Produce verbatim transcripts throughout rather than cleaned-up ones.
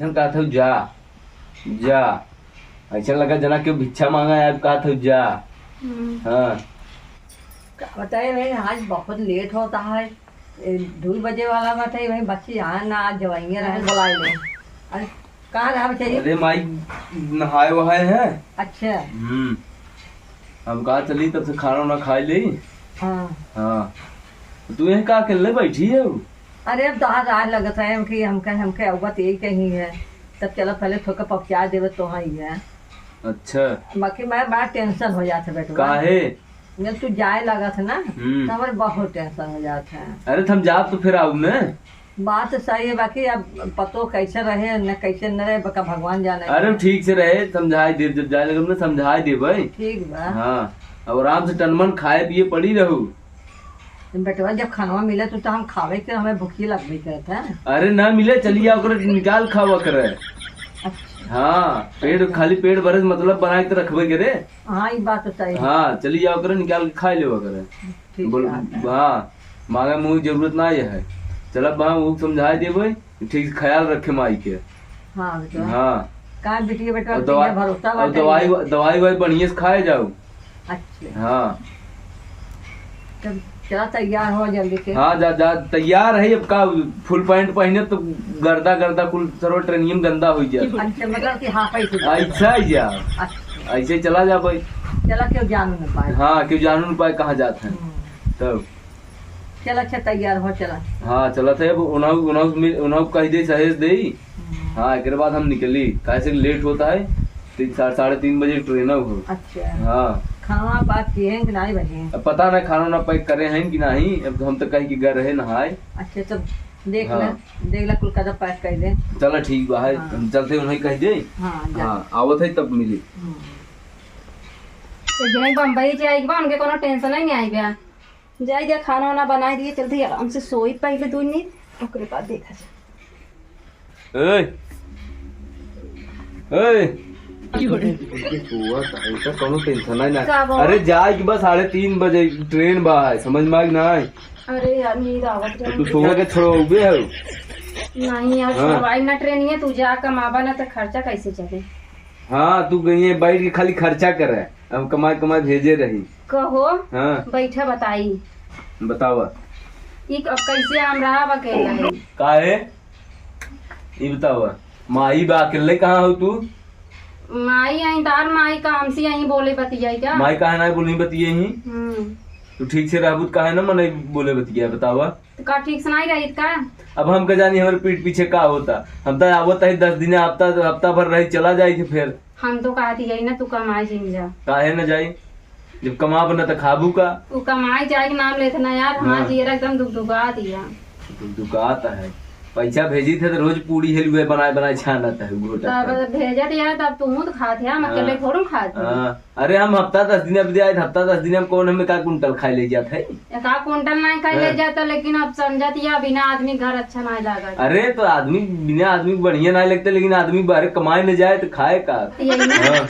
हम कहत हूँ जा, जा। ऐसा लगा जना केउ भिक्षा माँगा है, अब कहत हूँ जा। हम्म। हाँ। का बताए भाई, आज बहुत लेट होता है। ए, दुइ बजे वाला बाटे भाई, बच्ची यहाँ ना आज जवाइयाँ रहे, बुलाए ले। अरे, कहाँ रहा बच्चा जी? अरे माई, नहाए वहाए है। अच्छा। हम्म। हम कहा चली तब से खाना वाना खाए ले। हाँ। हाँ। तू यहाँ का अकेले बैठी है? अरे, अब तोहार राज लगत है कि हमके, हमके अवगत यही कहीं है, तब चला पहले थोड़ा पहुँचा देवे तो ही है। अच्छा। बाकी मैं बड़ा टेंशन हो जात है बेटवा। काहे? जब तू जाए लागत है ना, हम्म। तो हमारे बहुत टेंशन हो जात है। अरे, तो हम जाब तो फिर आऊ न। बात तो सही है, बाकी अब पतो कैसे रहे न कैसे न रहे, बका भगवान जाने। अरे, ठीक से रहे, समझाए देब, जब जाए लगब न समझाए देबै। ठीक बा। हाँ, अब आराम से टनमन खाए पिए पड़ी रहू। बेटवा, जब खानवा मिले तो, तो हम खावे के, हमें भूखी लगबे करत है। अरे ना मिले, चली जाओ करे, निकाल खावा करे। अच्छा। हाँ, पेट, अच्छा। खाली पेट भरे से मतलब बना के तो रखबे करे। हाँ, ई बात तो सही है। हाँ, चली जाओ करे, निकाल के खाए लेवा करे। ठीक बोल, बात है। हाँ, मांगे मुंह जरूरत ना है। चला बा, वो समझाए देबे, ठीक से ख्याल रखे माई के। हाँ, बेटवा। हाँ। का बिटिया बेटवा और पे दवा-, भरोसा और बाटे। दवाई, दवाई वाई बढ़िया से खाए जाओ। अच्छा। हाँ। तब चला तैयार हो जल्दी से। हाँ, जा, जा, तैयार है। अब का फुल पैंट पहने तो गर्दा, गर्दा कुल सरवा ट्रेनियम गंदा हो जाए। अच्छा, मतलब कि हाफ ऐसे। ऐसा ही जा। अच्छा। ऐसे चला जा भाई। चला, क्यों जानू न पाए। हाँ, क्यों जानू न पाए कहाँ जात है। हम्म। तब। चला, अच्छा, तैयार हो, चला। हाँ, चला था। अब उन्हों, उन्हों मिल-, उन्हों कह दे, सहेज दे। हम्म। हाँ, एकरे बाद हम निकली, काहे से लेट होता है। तीन, सा-, साढ़े तीन बजे ट्रेन हो। अच्छा। हाँ। खाना पाक किए हैं कि नहीं बने? अब पता ना खाना ना पैक करे हैं कि नहीं, अब हम तो कहीं कि घर रहे नहाए। अच्छा, तो देख हाँ। ले, देख ले, कुल कदम पैक कर दे। चला ठीक बा, है, हाँ। हम चलते उन्हें कह दे। हाँ, जा। हाँ, आवत है तब मिली। हम्म। तो जौन बम्बई जाए के बा, उनके कोनो टेंशन ही नहीं आई बा। जाई जा, खाना वाना बनाई दिए, चलते आराम से सोई पहले दो मिनट, ओकरे बाद देखा जाए। ए, ए। सोआ काहे का, कौनो टेंशन नहीं ना। का बा? अरे जाए कि बस साढ़े तीन बजे ट्रेन बा है, समझ में आई कि ना आई? अरे यार, नींद आवत रहे। तू सोआ के छोड़वाउबे है? नहीं यार, हाँ। छोड़वाई ना ट्रेन, ये तू जा कमाबा ना तो खर्चा कैसे चले? हाँ, तू कहीं बैठ के खाली खर्चा करे, हम कमाए कमाए भेजे रही। कहो, हाँ। बैठा बताई। बतावा। ई अब कैसे हम रहब अकेला है? काहे? ई बतावा, माई बा अकेले कहाँ हो तू? माई आई तार माई का हमसे यहीं बोले बतियाई का? माई काहे ना बोली बतिये ही? हम्म। तू ठीक से रहबू त काहे ना मने बोले बतिया बतावा? तो का ठीक से नहीं रही का? अब हम का जानी हमारे पीठ पीछे का होता? हम तो आवत है दस दिन, हफ्ता, हफ्ता भर रही चला जाई थे फिर। हम तो कहत ही यही ना, तू कमाए जिन जा। काहे न जाई? जब कमाब न त खाबू का? तू कमाए जाए के नाम लेत ना यार, हमार हाँ। जियरा एकदम दुख दुखा दिया। दुख दुखात है। पैसा भेजी थे तो रोज पूड़ी हलुए बनाए बनाए छानत है, घोटा तब कर। भेजत यार, तब तू तो खात है, हम हाँ। अकेले थोड़ू खात है। हाँ। अरे हम हफ्ता दस दिन अब जाए, हफ्ता दस दिन हम कौन हमें का कुंटल खाए ले जात है? एक आध कुंटल नहीं खाए ले हाँ। जाता, लेकिन अब समझत या बिना आदमी घर अच्छा नहीं लागत। अरे तो आदमी, बिना आदमी के बढ़िया नहीं लगते, लेकिन आदमी बाहर कमाए न जाए तो खाए का? यही ना। हाँ।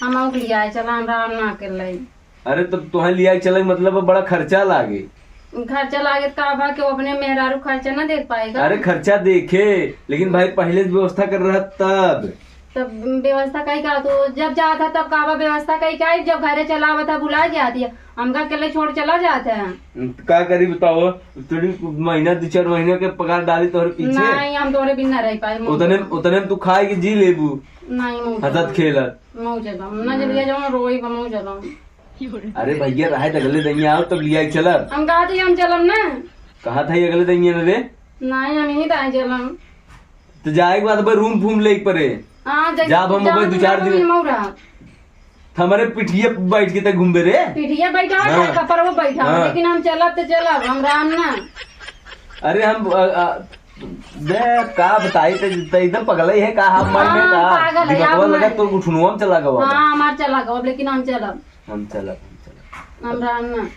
हम आउक लिया है, चला हम राम ना कर ले। अरे तो तुहें लिया के चले मतलब बड़ा खर्चा लागे। खर्चा लागे तो का बा कि वो अपने मेहरारू खर्चा ना देख पाएगा? अरे खर्चा देखे, लेकिन भाई पहले से व्यवस्था कर रहा तब। तब व्यवस्था कई का, तो जब जात है तब का बा व्यवस्था कई का, जब घरे चला आवत है भुला जात है, हमका अकेले छोड़ चला जात है। तो का करी बताओ, थोड़ी महीना दो चार महीने के पगार डाली तोहरे पीछे। नहीं, हम तोहरे बिना रह पाए, मऊ उतने, चलम। उतने में तू खाए के जी लेबू। नहीं, मऊ हंसत चलम। खेलत। मऊ चलम। ना जब ले जाऊँ, रोई बा, मऊ चलम। अरे भैया, रहे तो अगले दिन आओ, तब लिया चलब। हम कहा थी हम चलम ना। कहा था ये अगले दिन ये ना रे? नहीं, हम ही दाए चलम। तो जाए के बाद भाई रूम फूम ले परे। हाँ, जैसे जाब हम जाओ भाई दो चार दिन। मऊ रहा। हमारे पिठिया पे बैठ के तक घूमबे रे। पिठिया बैठा हाँ। है, कपड़वा बैठा है, हाँ। लेकिन हम चलब तो चलब, हम राम ना। अरे हम, अ, अ, बे, का बताई, ते, ते एकदम पगला ही है का? हाफ मार में हाँ, का? पागल है, दिमागवा हाफ लगा मार। तो उठनुआ में चला गवा। हाँ, हमार चला गवा, लेकिन हम चलब। हम चलब, हम चलब। हम राम ना।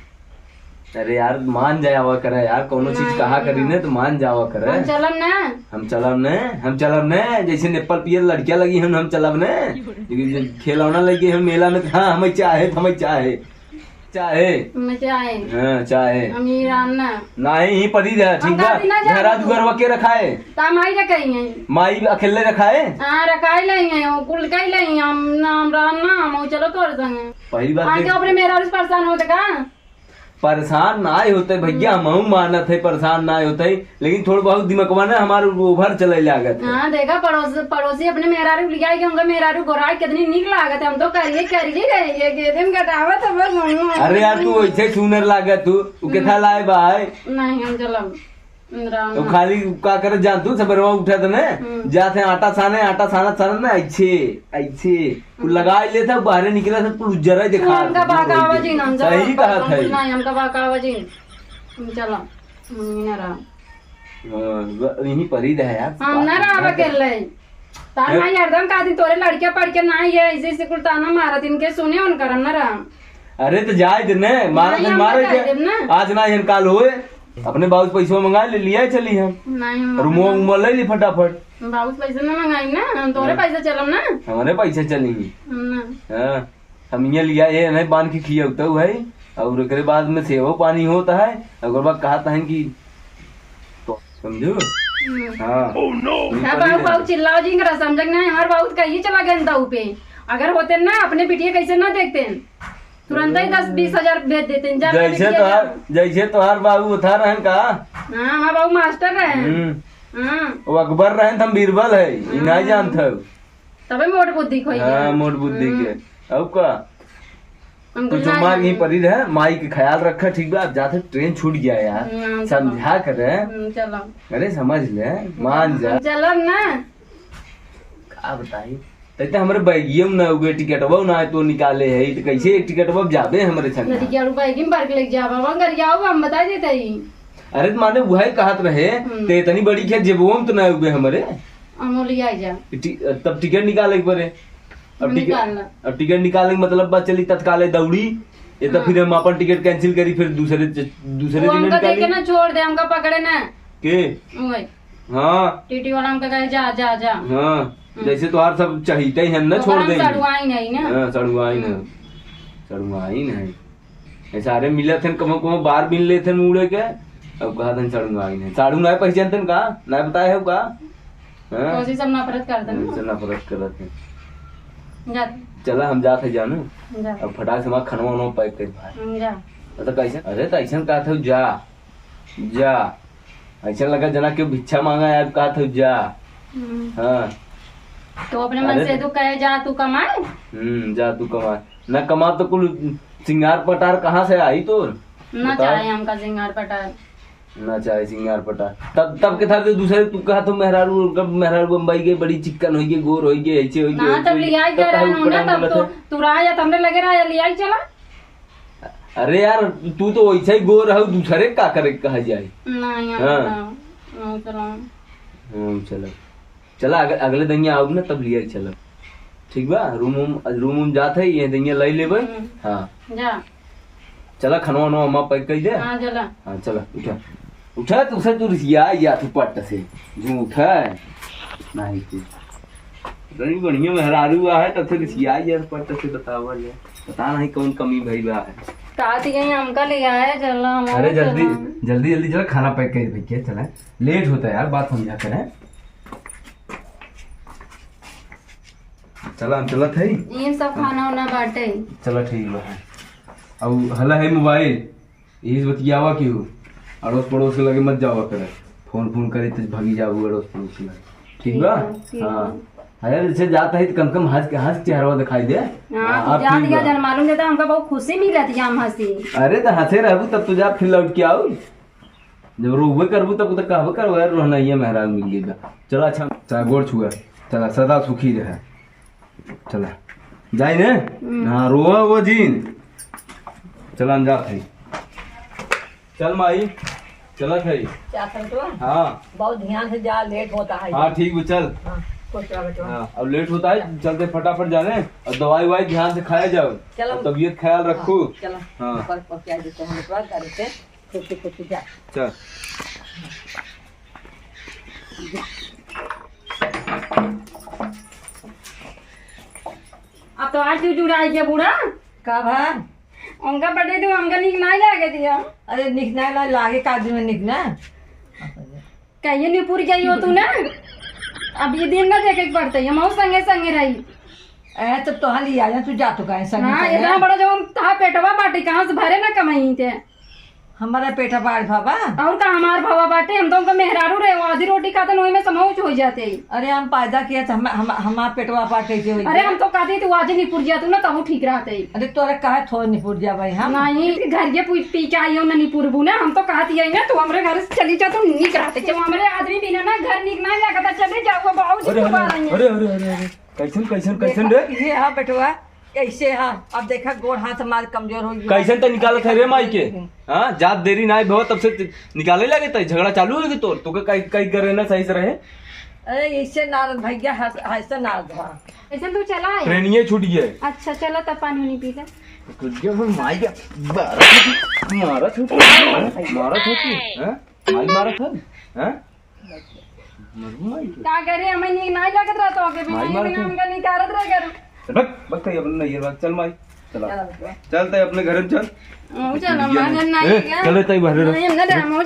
अरे यार, मान जाए आवा करे यार, कोनो चीज नहीं, कहा करी नहीं। ने तो मान जावा करे। हम चलब ना। हम चलब ने, हम चलब ने, जैसे नेपाल पियर लड़कियां लगी हम, हम चलब ने। लेकिन जब खिलौना लगे हम मेला में, हाँ, हमें चाहे, हमें चाहे। चाहे। मैं चाहे। हाँ, चाहे। हम ही राम ना। नाही, ही परी रहा, हम ठीक बा? कहती ना जाए घरा तू। दुआरवा के रखाए? ता माई रखाई है। माई अकेले रखाए? हाँ, रखाई लई है, वो कुल कई लई है, हम ना, हम राम ना, हम चलो तोर संगे। पहली बात आके देख अपने मेहरारू से परेशान होते का? परेशान नाय होते भैया, हम्म। हमहू मानत है, परेशान नाय होते, लेकिन थोड़ा बहुत दिमकवा ना हमार ओभर चले लागत है। हाँ, देखा, पड़ोस-, पड़ोसी अपने मेहरारू लियाई के, उनका मेहरारू गोराई कितनी नीक लागत है। हम तो करिए, करिए रहे, ये गेदे में घटावत है बस हम। अरे यार, तू वैसे ही सुनर लागत तू, उ केथा हम्म। लाए बा है? नहीं, हम चलब। राम तो ना। खाली का करत जान तू, सबेरवा उठत ने, हम्म। जात है आटा साने, आटा सानत सानत ना, ऐसे, ऐसे, कुल हम्म। लगाई लेत है, बाहरे निकलत है, कुल उज्जरा ही तू देखा हमका बहकावा जिन, हम सही चलब, कहत है। नहीं, हमका बहकावा जिन। हम चलब, हम ना राम। हाँ, ब-, यहीं पर ही रहे यार। हम ना राम अकेले। तार हैं? माई हरदम कहती, "तोरे लड़के पढ़ के ना ये ऐसे ऐसे कुल ताना मारत, इनके सुने उन करम ना राम।" अरे तो जाए दे ने, मारा नहीं, दिन हम मारे ना के। जाए देब ना। आज ना हम काल होए, अपने बाबू से पैसा मंगा ले, लिया चली हम। नहीं, हम रूमो ना। उमो ले ली फटाफट। बाबू से पैसा ना मंगाई ना, हम तोरे हाँ। पैसा चलम ना। हमारे पैसा चली। ना। हाँ। हम इहाँ लिया, ये नहीं बांध के खियौतौ है, और ओकरे बाद में सेवो पानी होत है, ओकर बाद कहत हैं कि, तो समझू? हम्म। हाँ। Oh, no! ये हाँ, परी बाबू, है। बाबू चिल्लाओ जी, इनकरा समझक नहीं, हमार बाबू तो कहीं चला गए दाऊ पे। अगर होते ना, अपने बिटिया कैसे ना देखते हैं, तुरंत ही दस बीस हजार भेज देते हैं, जा जैसे बिटिया तोहार, जा। जैसे तोहार बाबू उठा रहन का? हाँ, हमार बाबू मास्टर रहे। हम्म। हाँ। वो अकबर रहन, हम बीरबल है, ये नहीं हम्म। जानत हो। तबे मोट बुद्धि खोई हाँ, गया। मोट बुद्धि हम्म। के। अब का? हम तू कुछ जो ना मार जाने। यहीं परी रहे, माई के ख्याल रखा, ठीक बा? अब जाते ट्रेन छूट गया यार, हम्म, चलो। समझा करे। हम्म, चलो। अरे समझ ले, मान जा। हम चलब ना। का बताई? तैते हमरे बैगियम ना हुए, टिकटवा ना है तो निकाले है, तो कैसे एक टिकटवा जाबे हमरे संग? लड़किया रू बैगिम भर के लेके जाबा, वहाँ गरियाओ, हम बता देते ही। अरे तो माने वही कहत रहे, हम्म। ते इतनी बड़ी क्या जेबवा में तो ना हुए हमरे? अमोलिया जा। टि-, तब टिकट निकाले के पड़े। अब टिकट, निकालना। अब टिकट निकाले के मतलब बस चली तत्काल है दौड़ी। ये तो हाँ। फिर हम अपन टिकट cancel करी, फिर दूसरे च-, दूसरे वो दिन हमका निकाली। देखे ना छोड़ दे, हमका पकड़े ना। के? वही। हाँ। टीटी वाला हमका कहे, "जा, जा, जा।" हाँ। हम्म। जैसे तोहार सब चाहिते ही है ना, तो छोड़ हम देंगे। सड़ुआई नहीं ना। हाँ, सड़ुआई हम्म। नहीं। सड़ुआई नहीं। ए, सारे मिलत हन, कमो कमो बार मिल लेत हन मुड़े के। अब कहत हन साड़ू ना आई नहीं। साड़ू ना पहचानत हन का? ना बताए हो का? हाँ? कोशिश सब नफरत करत हन। इनसे नफरत करत हन। जा। चला, हम जात है जानू। जा। अब फटाक से हमार खनवा वनवा pack कर भाई। हम्म, जा। अरे तो कैसे? अरे तो ऐसन कहत हो, जा। जा। ऐसा लगा जना केहू भिक्षा मांगा है, अब कहत हो, जा। हम्म। हाँ। तो अपने मन अरे से तो तू कहे, "जा तू कमाए।" हम्म, जा तू कमाए। ना कमा तो कुल सिंगार पटार कहाँ से आई तोर? ना बताओ। चाहे हमका सिंगार पटार। ना चाहे सिंगार पटार। तब, तब के था जो दूसरे तू कहा तो मेहरारू, उनका मेहरारू बम्बई के बड़ी चिक्कन होई गे, गोर होई गे, ऐसे होई गे, ना, वैसे तब होई गे। लियाई तब जा रहा कहू हूँ ना, पटार तब बोलत तो है। तू रहा जा, तो हमने लगे रहा, लियाई चला। अरे यार, तू तो वैसे ही गोर हऊ, दूसरे का करे के कहा जाए? नहीं, हम हाँ। ना, हम तो ना। हम चलब। चला, अग-, अगले दहिया आउब ना, तब लिया चलब। ठीक बा? रूम वूम, रूम वूम जात है, ये दहिया लाई लेबे। हम्म। हाँ। जा। चला, खनवा वनवा अम्मा pack कर दे। हाँ, चला। हाँ, चला, उठा। उठा, तू से तू रिसिया या तू पट्ट से। जो उठा है। नहीं तू। बड़ी बढ़िया मेहरारू आ है, तब से रिसिया यार पट्ट से बतावा जाए। पता नहीं कौन कमी भई बा है। का थी कहीं हमका ले आए, चला, हम अरे जल्दी, चला। जल्दी, जल्दी चला, खाना pack कर भैया, चला। Late होता है यार, बात समझा करें। चला, हम चलत है। ये सब खाना वाना बाटे। चला, ठीक बा। अब हला है mobile। यही से बतियावा की हो, अड़ोस पड़ोस के लगे मत जावा करे। फोन फोन करे तो भागी जाबू अड़ोस पड़ोस के लगे। ठीक बा? ठीक बा, ठीक बा। हाँ। अरे जैसे जाता है तो कम से कम हंस के, हंस के चेहरवा दिखाई दे। हाँ, हाँ, तू आप जात ठीक गया बा। जन मालूम देता, हमका बहुत खुशी मिलत है हम हंसी। अरे तो हंसे रहबू तब तो जा फिर लौट के आऊ। जब रोवे करबू तब तो कहबे करबे, यार रोहनैया मेहरारू मिल गई बा। चलो अच्छा, चाहे गोड़ छुआ, चला सदा सुखी रहे। चला। जाई ने? हम्म। हाँ, रोवा वो जीन। चला, हम जात हई। चल माई, चलत हई। क्या कर तो? हाँ। बहुत ध्यान से जा, late होता है। हाँ, ठीक बा, चल। हाँ, खुश रह बेटवा। हाँ, अब late होता है, चलते फटाफट जाने। और दवाई ववाई ध्यान से खाया जाओ। चलो। और तबीयत ख्याल रखो। हाँ, चलो। हाँ। ऊपर पहुँचा देते हैं बेटवा, गाड़ी से। खुशी खुशी जा। चल। अब तो आज तू जुड़ाई के बूढ़ा। का भा? उनका बर्थडे तो हमका नीक नाहीं लागे दिया। अरे नीक नाहीं ला-, लागे का दिन में नीक ना। कहिए निपुर गई हो तू ना। अब ये दिन ना देखे के पड़ते, हम संगे संगे रही। ए, तब तोहार लिया जा, तू जा तो काहे संगे हाँ, संगे? इतना बड़ा जवन तहा पेटवा बाटे, कहाँ से भरे ना कमाई ते? हमारा पेटा बाढ़ बाबा। और का हमार भवा बाटे, हम तो उनका मेहरारू रहे, वो आधी रोटी खाते न, ओही में समौच हो जाते। अरे हम पैदा किया तो हम, हम, हमार पेटवा बाढ़ कैसे होई? अरे हम तो कहते थे, वो आज निपुर जाते ना, तब ठीक रहते। अरे तोरा काहे थोड़ निपुर जा भाई हम? नहीं, घर के पी, पी के आई हो ना निपुरबू ना, हम तो कहती है ना, तू हमरे घर से चली जा, तू नीक रहते। जब हमरे आदमी बिना ना घर नीक ना लागता, चले जाओ, बहुत अरे, अरे, अरे, अरे, अरे, अरे, कैसन, कैसन, कैसन रे? ये हाँ बेटवा, कैसे हाँ? अब देखा गोड़ हाथ हमार कमजोर हो गया। कैसन त निकालत है रे माई के? हाँ, जात देरी ना भवा तब से त-, निकाले लगे त झगड़ा चालू हो गई तोर। तोके कई, कई करे ना सही से रहे। अरे ऐसे नारद भैया हंस-, ऐसे नारद भा। ऐसे तू चला है? ट्रेनिये छूट गया है। अच्छा चलो तब पानी उनी पी ले। छूट गया फिर माई का। मारा छूट, मारा छूट, हैं? माई मारा था, हैं? मरू माई के। का करे, हमें नीक नाहीं लगत रहा तो के बिना, माई मारा बिना था। हमका निकारत रह कर। बक, बक, तई अपने नहीं है, बक, चल माई, चला। चल। चल, तई अपने घर में चल। ओ, चल, हमारे घर नाहीं ए, है क्या? चल, तई बाहर रह। नहीं, हम ना डरा, हम